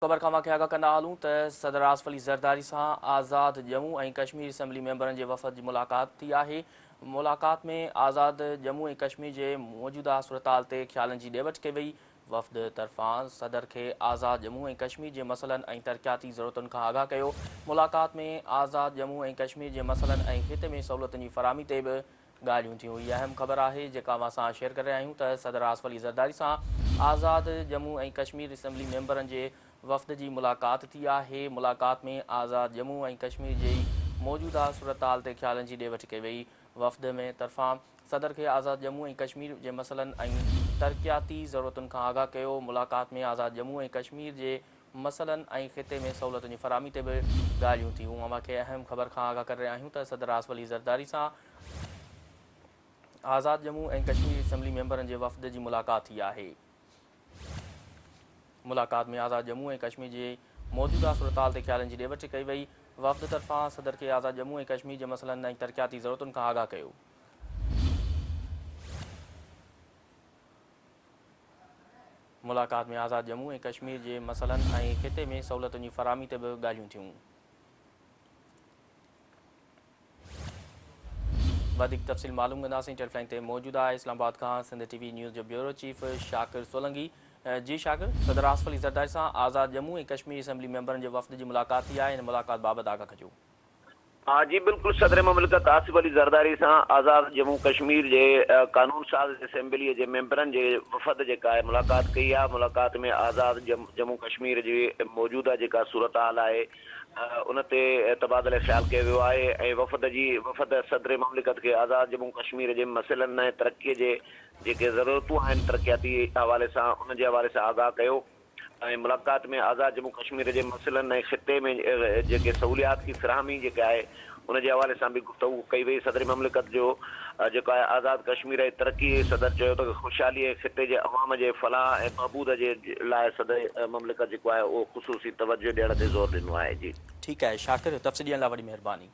خبر کان اوهان کي آگاهه ڪندا هلون ته صدر آصف علي زرداري سان آزاد ڄمون ۽ ڪشمير اسيمبلي ميمبرن جي وفد جي ملاقات ٿي آهي. ملاقات ۾ آزاد ڄمون ۽ ڪشمير جي موجوده صورتحال تي خيالن جي ڏي وٺ ڪئي وئي. وفد طرفان صدر کي آزاد ڄمون ۽ ڪشمير جي مسئلن ۽ ترقياتي ضرورتن کان آگاهه ڪيو. ملاقات ۾ آزاد ڄمون ۽ ڪشمير جي مسئلن ۽ خطي ۾ سهولتن جي فراهمي تي به ڳالهيون ٿيون. هي اهم خبر آهي جيڪا اوهان سان شيئر ڪري رهيا آهيون ته صدر آصف علي زرداري سان آزاد ڄمون ۽ ڪشمير اسيمبلي ميمبرن جي وفد جي ملاقات ٿي آهي. ملاقات ۾ آزاد ڄمون ۽ ڪشمير جي موجوده صورتحال تي خيالن جي ڏي وٺ ڪئي وئي. وفد ۾ طرفان صدر کي آزاد ڄمون ۽ ڪشمير جي مسئلن ۽ ترقياتي ضرورتن کان آگاهه ڪيو. ملاقات ۾ آزاد ڄمون ۽ ڪشمير جي مسئلن ۽ خطي ۾ سهولتن جي فراهمي تي به ڳالهيون ٿيون. اوهان کي اهم خبر کان آگاهه ڪري رهيا آهيون ته صدر آصف علي زرداري سان آزاد ڄمون ۽ ڪشمير اسيمبلي ميمبرن جي وفد جي ملاقات ٿي آهي. ملاقات ۾ آزاد ڄمون ۽ ڪشمير جي موجوده صورتحال تي خيالن جي ڏي وٺ ڪئي وئي. وفد طرفان صدر کي آزاد ڄمون ۽ ڪشمير جي مسئلن ۽ ترقياتي ضرورتن کان آگاهه ڪيو. ملاقات ۾ آزاد ڄمون ۽ ڪشمير جي مسئلن ۽ خطي ۾ سهولتن جي فراهمي تي به ڳالهيون ٿيون. وڌيڪ تفصيل معلوم ڪنداسين ٽيليفون لائين تي موجود آهي اسلام آباد کان سنڌ ٽي وي نيوز جو بيورو چيف شاڪر سولنگي جي شاڪر صدر آصف علي زرداري سان آزاد ڄمون ۽ ڪشمير اسيمبلي ميمبرن جي وفد جي ملاقات ٿي آهي ان ملاقات بابت آگاهه ڪجو. ها جي بلڪل صدر مملڪت آصف علي زرداري سان آزاد ڄمون ڪشمير جي قانون ساز اسيمبلي جي ميمبرن جي وفد جيڪا آهي ملاقات ڪئي آهي ملاقات ۾ آزاد ڄمون ڪشمير جي موجوده جيڪا صورتحال آهي ان تي تبادله خيال ڪيو ويو آهي ۽ وفد جي وفد صدر مملڪت کي آزاد ڄمون ڪشمير جي مسئلن ۽ ترقي جي جيڪي ضرورتون آهن ترقياتي حوالي سان ان جي حوالي سان آگاهه ڪيو. ۽ ملاقات ۾ آزاد ڄمون ڪشمير جي مسئلن ۽ خطي ۾ جيڪي سهوليات جي فراهمي جيڪا آهي ان جي حوالي سان به گفتگو ڪئي وئي صدر مملڪت جو جيڪو آهي آزاد ڪشمير جي ترقي صدر چيو ته خوشحالي ۽ خطي جي عوام جي فلاح ۽ بهبود جي لاء صدر مملڪت جيڪو آهي اهو خصوصي توجهه ڏيڻ تي زور ڏنو آهي جي. ٺيڪ آهي شاڪر تفصيل ڏيڻ لاء وڏي مهرباني.